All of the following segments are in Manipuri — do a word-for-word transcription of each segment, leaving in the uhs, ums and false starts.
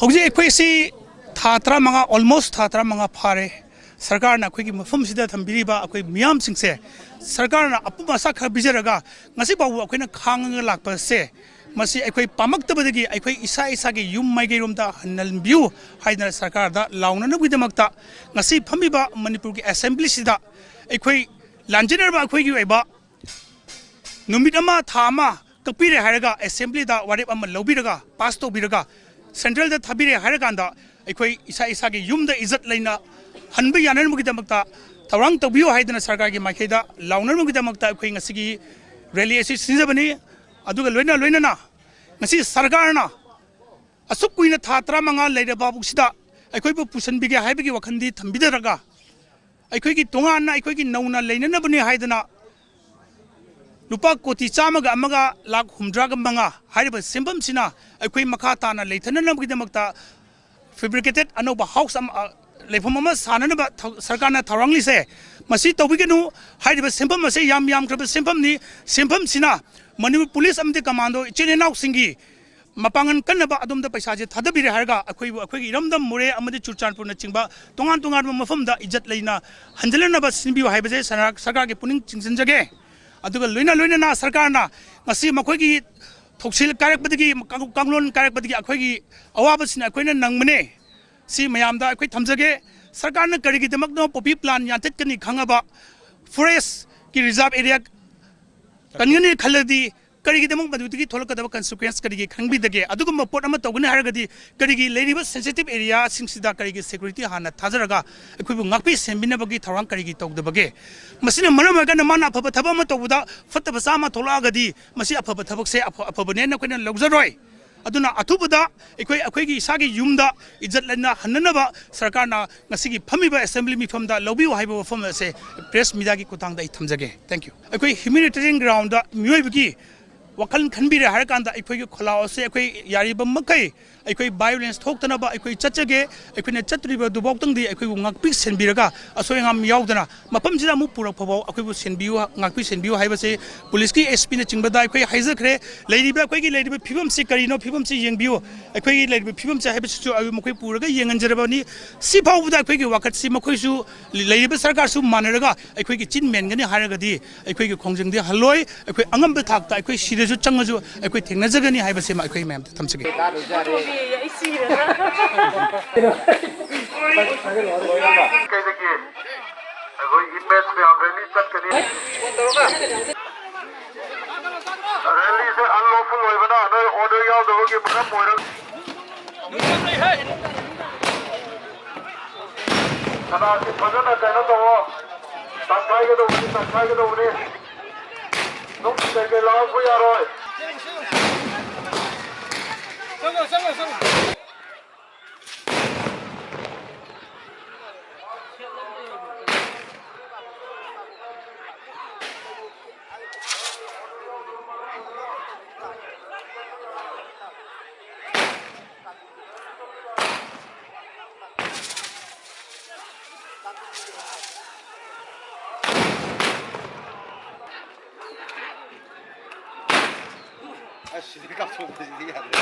ꯍꯧꯖꯤꯛ ꯑꯩꯈꯣꯏꯁꯤ ꯊꯥ ꯇꯔꯥꯃꯉꯥ, almost ꯊꯥ ꯇꯔꯥꯃꯉꯥ ꯐꯥꯔꯦ꯫ ꯁꯔꯀꯥꯔꯅ ꯑꯩꯈꯣꯏꯒꯤ ꯃꯐꯝꯁꯤꯗ ꯊꯝꯕꯤꯔꯤꯕ ꯑꯩꯈꯣꯏ ꯃꯤꯌꯥꯝꯁꯤꯡꯁꯦ ꯁꯔꯀꯥꯔꯅ ꯑꯄꯨꯝ ꯑꯁꯥ ꯈꯔ ꯄꯤꯖꯔꯒ ꯉꯁꯤ ꯐꯥꯎꯕ ꯑꯩꯈꯣꯏꯅ ꯈꯥꯡꯉꯒ ꯂꯥꯛꯄꯁꯦ, ꯃꯁꯤ ꯑꯩꯈꯣꯏ ꯄꯥꯝꯃꯛꯇꯕꯗꯒꯤ ꯑꯩꯈꯣꯏ ꯏꯁꯥ ꯏꯁꯥꯒꯤ ꯌꯨꯝ ꯃꯥꯏꯀꯩꯔꯣꯝꯗ ꯍꯟꯍꯟꯕꯤꯌꯨ ꯍꯥꯏꯗꯅ ꯁꯔꯀꯥꯔꯗ ꯂꯥꯎꯅꯅꯕꯒꯤꯗꯃꯛꯇ ꯉꯁꯤ ꯐꯝꯃꯤꯕ ꯃꯅꯤꯄꯨꯔꯒꯤ ꯑꯦꯁꯦꯝꯕ꯭ꯂꯤꯁꯤꯗ ꯑꯩꯈꯣꯏ ꯂꯥꯟꯖꯦꯟꯅꯔꯕ ꯑꯩꯈꯣꯏꯒꯤ ꯑꯣꯏꯕ ꯅꯨꯃꯤꯠ ꯑꯃ, ꯊꯥ ꯑꯃ ꯀꯛꯄꯤꯔꯦ ꯍꯥꯏꯔꯒ ꯑꯦꯁꯦꯝꯕ꯭ꯂꯤꯗ ꯋꯥꯔꯦꯞ ꯑꯃ ꯂꯧꯕꯤꯔꯒ, ꯄꯥꯁ ꯇꯧꯕꯤꯔꯒ, ꯁꯦꯟꯇ꯭ꯔꯦꯜꯗ ꯊꯥꯕꯤꯔꯦ ꯍꯥꯏꯔꯀꯥꯟꯗ ꯑꯩꯈꯣꯏ ꯏꯁꯥ ꯏꯁꯥꯒꯤ ꯌꯨꯝꯗ ꯏꯖꯠ ꯂꯩꯅ ꯍꯟꯕ ꯌꯥꯅꯅꯕꯒꯤꯗꯃꯛꯇ ꯊꯧꯔꯥꯡ ꯇꯧꯕꯤꯌꯨ ꯍꯥꯏꯗꯅ ꯁꯔꯀꯥꯔꯒꯤ ꯃꯥꯏꯀꯩꯗ ꯂꯥꯎꯅꯅꯕꯒꯤꯗꯃꯛꯇ ꯑꯩꯈꯣꯏ ꯉꯁꯤꯒꯤ ꯔꯦꯂꯤ ꯑꯁꯤ ꯁꯤꯟꯖꯕꯅꯤ꯫ ꯑꯗꯨꯒ ꯂꯣꯏꯅ ꯂꯣꯏꯅꯅ ꯉꯁꯤ ꯁꯔꯀꯥꯔꯅ ꯑꯁꯨꯛ ꯀꯨꯏꯅ ꯊꯥ ꯇꯔꯥꯃꯉꯥ ꯂꯩꯔꯕ ꯐꯥꯎꯕꯁꯤꯗ ꯑꯩꯈꯣꯏꯕꯨ ꯄꯨꯁꯤꯟꯕꯤꯒꯦ ꯍꯥꯏꯕꯒꯤ ꯋꯥꯈꯜꯗꯤ ꯊꯝꯕꯤꯗꯔꯒ, ꯑꯩꯈꯣꯏꯒꯤ ꯇꯣꯉꯥꯟꯅ ꯑꯩꯈꯣꯏꯒꯤ ꯅꯧꯅ ꯂꯩꯅꯅꯕꯅꯤ ꯍꯥꯏꯗꯅ ꯂꯨꯄꯥ ꯀꯣꯇꯤ ꯆꯥꯝꯃꯒ ꯑꯃꯒ ꯂꯥꯈ ꯍꯨꯝꯗ꯭ꯔꯥꯒ ꯃꯉꯥ ꯍꯥꯏꯔꯤꯕ ꯁꯦꯟꯐꯝꯁꯤꯅ ꯑꯩꯈꯣꯏ ꯃꯈꯥ ꯇꯥꯅ ꯂꯩꯊꯅꯅꯕꯒꯤꯗꯃꯛꯇ fabricated ꯑꯅꯧꯕ ꯍꯥꯎꯁ ꯑꯃ, ꯑ, ꯂꯩꯐꯝ ꯑꯃ ꯁꯥꯅꯅꯕ ꯊꯧ-, ꯁꯔꯀꯥꯔꯅ ꯊꯧꯔꯥꯡꯂꯤꯁꯦ꯫ ꯃꯁꯤ ꯇꯧꯕꯤꯒꯅꯨ꯫ ꯍꯥꯏꯔꯤꯕ ꯁꯦꯟꯐꯝ ꯑꯁꯦ ꯌꯥꯝ ꯌꯥꯝꯈ꯭ꯔꯕ ꯁꯦꯟꯐꯝꯅꯤ꯫ ꯁꯦꯟꯐꯝꯁꯤꯅ ꯃꯅꯤꯄꯨꯔ ꯄꯨꯂꯤꯁ ꯑꯃꯗꯤ ꯀꯃꯥꯟꯗꯣ ꯏꯆꯤꯜ ꯏꯅꯥꯎꯁꯤꯡꯒꯤ ꯃꯄꯥꯡꯒꯜ ꯀꯟꯅꯕ ꯑꯗꯣꯝꯗ ꯄꯩꯁꯥꯁꯦ ꯊꯥꯗꯕꯤꯔꯦ ꯍꯥꯏꯔꯒ ꯑꯩꯈꯣꯏꯕꯨ, ꯑꯩꯈꯣꯏꯒꯤ ꯏꯔꯝꯗꯝ ꯃꯣꯔꯦ ꯑꯃꯗꯤ ꯆꯨꯔꯆꯥꯟꯄꯨꯔꯅꯆꯤꯡꯕ ꯇꯣꯉꯥꯟ ꯇꯣꯉꯥꯟꯕ ꯃꯐꯝꯗ ꯏꯖꯠ ꯂꯩꯅ ꯍꯟꯖꯤꯜꯂꯛꯅꯕ ꯁꯤꯟꯕꯤꯌꯨ ꯍꯥꯏꯕꯁꯦ ꯁꯔ-, ꯁꯔꯀꯥꯔꯒꯤ ꯄꯨꯛꯅꯤꯡ ꯆꯤꯡꯁꯤꯟꯖꯒꯦ꯫ ꯑꯗꯨꯒ ꯂꯣꯏꯅ ꯂꯣꯏꯅꯅ ꯁꯔꯀꯥꯔꯅ ꯉꯁꯤ ꯃꯈꯣꯏꯒꯤ ꯊꯧꯁꯤꯜ ꯀꯥꯏꯔꯛꯄꯗꯒꯤ, ꯀꯥꯡ-, ꯀꯥꯡꯂꯣꯟ ꯀꯥꯏꯔꯛꯄꯗꯒꯤ ꯑꯩꯈꯣꯏꯒꯤ ꯑꯋꯥꯕꯁꯤꯅ ꯑꯩꯈꯣꯏꯅ ꯅꯪꯕꯅꯦ꯫ ꯁꯤ ꯃꯌꯥꯝꯗ ꯑꯩꯈꯣꯏ ꯊꯝꯖꯒꯦ꯫ ꯁꯔꯀꯥꯔꯅ ꯀꯔꯤꯒꯤꯗꯃꯛꯅꯣ poppy plant ꯌꯥꯟꯊꯠꯀꯅꯤ ꯈꯪꯉꯕ, forestꯀꯤ reserve area ꯀꯟꯒꯅꯤ ꯈꯜꯂꯗꯤ ꯀꯔꯤꯒꯤꯗꯃꯛ ꯃꯗꯨꯗꯒꯤ ꯊꯣꯛꯂꯛꯀꯗꯕ consequence ꯀꯔꯤꯒꯤ ꯈꯪꯕꯤꯗꯒꯦ? ꯑꯗꯨꯒꯨꯝꯕ ꯄꯣꯠ ꯑꯃ ꯇꯧꯒꯅꯤ ꯍꯥꯏꯔꯒꯗꯤ ꯀꯔꯤꯒꯤ ꯂꯩꯔꯤꯕ sensitive areaꯁꯤꯡꯁꯤꯗ ꯀꯔꯤꯒꯤ security ꯍꯥꯟꯅ ꯊꯥꯖꯔꯒ ꯑꯩꯈꯣꯏꯕꯨ ꯉꯥꯛꯄꯤ ꯁꯦꯟꯕꯤꯅꯕꯒꯤ ꯊꯧꯔꯥꯡ ꯀꯔꯤꯒꯤ ꯇꯧꯗꯕꯒꯦ? ꯃꯁꯤꯅ ꯃꯔꯝ ꯑꯣꯏꯔꯀꯥꯟꯗ ꯃꯥꯅ ꯑꯐꯕ ꯊꯕꯛ ꯑꯃ ꯇꯧꯕꯗ ꯐꯠꯇꯕ ꯆꯥꯝꯃ ꯊꯣꯛꯂꯛꯑꯒꯗꯤ ꯃꯁꯤ ꯑꯐꯕ ꯊꯕꯛꯁꯦ ꯑꯐ-, ꯑꯐꯕꯅꯦꯅ ꯑꯩꯈꯣꯏꯅ ꯂꯧꯖꯔꯣꯏ꯫ ꯑꯗꯨꯅ ꯑꯊꯨꯕꯗ ꯑꯩꯈꯣꯏ, ꯑꯩꯈꯣꯏꯒꯤ ꯏꯁꯥꯒꯤ ꯌꯨꯝꯗ ꯏꯖꯠ ꯂꯩꯅ ꯍꯟꯅꯅꯕ ꯁꯔꯀꯥꯔꯅ ꯉꯁꯤꯒꯤ ꯐꯝꯃꯤꯕ assembly ꯃꯤꯐꯝꯗ ꯂꯧꯕꯤꯌꯨ ꯍꯥꯏꯕ ꯋꯥꯐꯝ ꯑꯁꯦ press mediaꯒꯤ ꯈꯨꯠꯊꯥꯡꯗ ꯑꯩ ꯊꯝꯖꯒꯦ꯫ Thank you꯫ ꯑꯩꯈꯣꯏ humanitarian groundꯗ ꯃꯤꯑꯣꯏꯕꯒꯤ ꯋꯥꯈꯜ ꯈꯟꯕꯤꯔꯦ ꯍꯥꯏꯔꯀꯥꯟꯗ ꯑꯩꯈꯣꯏꯒꯤ ꯈꯣꯜꯂꯥꯎ ꯑꯁꯦ ꯑꯩꯈꯣꯏ ꯌꯥꯔꯤꯕ ꯃꯈꯩ ꯑꯩꯈꯣꯏ violence ꯊꯣꯛꯇꯅꯕ ꯑꯩꯈꯣꯏ ꯆꯠꯆꯒꯦ꯫ ꯑꯩꯈꯣꯏꯅ ꯆꯠꯇꯣꯔꯤꯕ ꯑꯗꯨꯐꯥꯎꯇꯪꯗꯤ ꯑꯩꯈꯣꯏꯕꯨ ꯉꯥꯛꯄꯤ ꯁꯦꯟꯕꯤꯔꯒ, ꯑꯁꯣꯏ ꯑꯉꯥꯝ ꯌꯥꯎꯗꯅ ꯃꯐꯝꯁꯤꯗ ꯑꯃꯨꯛ ꯄꯨꯔꯛꯐꯥꯎꯕ ꯑꯩꯈꯣꯏꯕꯨ ꯁꯦꯟꯕꯤꯌꯨ, ꯉꯥꯛꯄꯤ ꯁꯦꯟꯕꯤꯌꯨ ꯍꯥꯏꯕꯁꯦ ꯄꯨꯂꯤꯁꯀꯤ S P ꯅꯆꯤꯡꯕꯗ ꯑꯩꯈꯣꯏ ꯍꯥꯏꯖꯈ꯭ꯔꯦ꯫ ꯂꯩꯔꯤꯕ, ꯑꯩꯈꯣꯏꯒꯤ ꯂꯩꯔꯤꯕ ꯐꯤꯕꯝꯁꯤ ꯀꯔꯤꯅꯣ, ꯐꯤꯕꯝꯁꯤ ꯌꯦꯡꯕꯤꯌꯨ꯫ ꯑꯩꯈꯣꯏꯒꯤ ꯂꯩꯔꯤꯕ ꯐꯤꯕꯝꯁꯦ ꯍꯥꯏꯕꯁꯤꯁꯨ ꯑꯩ ꯃꯈꯣꯏ ꯄꯨꯔꯒ ꯌꯦꯡꯍꯟꯖꯔꯕꯅꯤ꯫ ꯁꯤ ꯐꯥꯎꯕꯗ ꯑꯩꯈꯣꯏꯒꯤ ꯋꯥꯀꯠꯁꯤ ꯃꯈꯣꯏꯁꯨ, ꯂꯩꯔꯤꯕ ꯁꯔꯀꯥꯔꯁꯨ ꯃꯥꯟꯅꯔꯒ ꯑꯩꯈꯣꯏꯒꯤ ꯆꯤꯟ ꯃꯦꯟꯒꯅꯤ ꯍꯥꯏꯔꯒꯗꯤ ꯑꯩꯈꯣꯏꯒꯤ ꯈꯣꯡꯖꯪꯗꯤ ꯍꯜꯂꯣꯏ꯫ ꯑꯩꯈꯣꯏ ꯑꯉꯝꯕ ꯊꯥꯛꯇ ꯑꯩꯈꯣꯏ ꯁꯤꯔꯁꯨ ꯆꯪꯉꯁꯨ ꯑꯩꯈꯣꯏ ꯊꯦꯡꯅꯖꯒꯅꯤ ꯍꯥꯏꯕꯁꯤꯃ ꯑꯩꯈꯣꯏ ꯃꯌꯥꯝꯗ ꯊꯝꯖꯒꯦ꯫ ꯑꯗꯨꯅꯦ ꯑꯩ ꯁꯤꯔꯦꯗ꯫ ꯑꯩꯈꯣꯏ inmates ꯃꯌꯥꯝ rally ꯆꯠꯀꯅꯤ꯫ Rally ꯁꯦ unlawful ꯑꯣꯏꯕꯅ ꯅꯣꯏ order ꯌꯥꯎꯗꯕꯒꯤ ꯃꯔꯝ ꯑꯣꯏꯔꯒ ꯀꯅꯥꯁꯤ ꯐꯖꯅ ꯀꯩꯅꯣ ꯇꯧꯋꯣ, ꯇꯥꯟꯊꯥꯏꯒꯗꯧꯕꯅꯤ, ꯇꯥꯟꯊꯥꯏꯒꯗꯧꯕꯅꯤ꯫ ꯑꯗꯨꯝ ꯀꯩꯀꯩ ꯂꯥꯎꯔꯛꯄ ꯌꯥꯔꯣꯏ꯫ ꯑꯁ, ꯁꯤꯗꯤ ꯀꯥꯞꯊꯣꯛꯄꯁꯤꯗꯤ ꯌꯥꯗ꯭ꯔꯦ꯫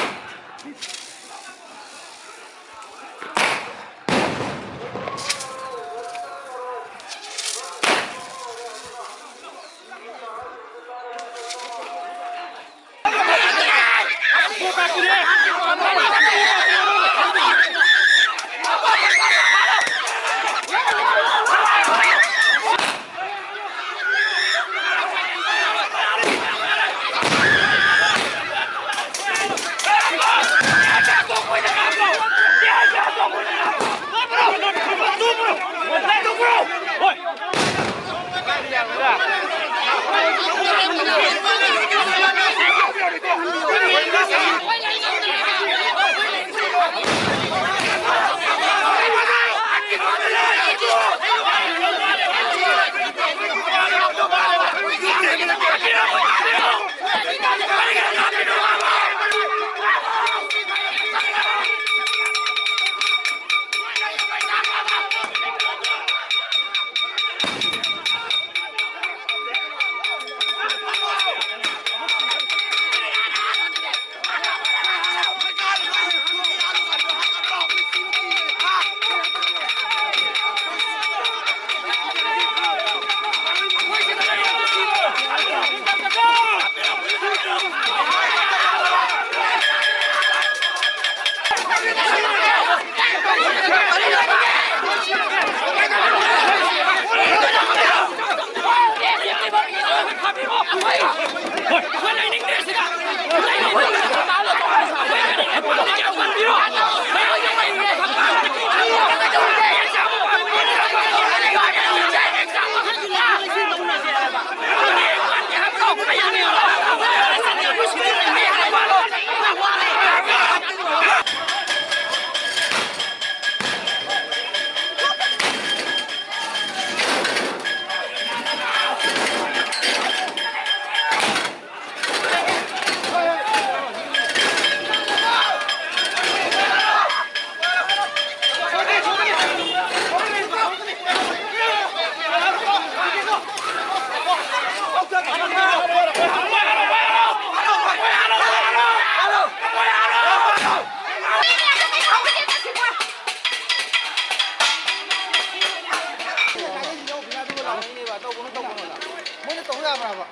ꯃꯣꯏꯅ ꯇꯧ ꯌꯥꯕ꯭ꯔꯕ?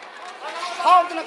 ꯐꯥꯎꯗꯅ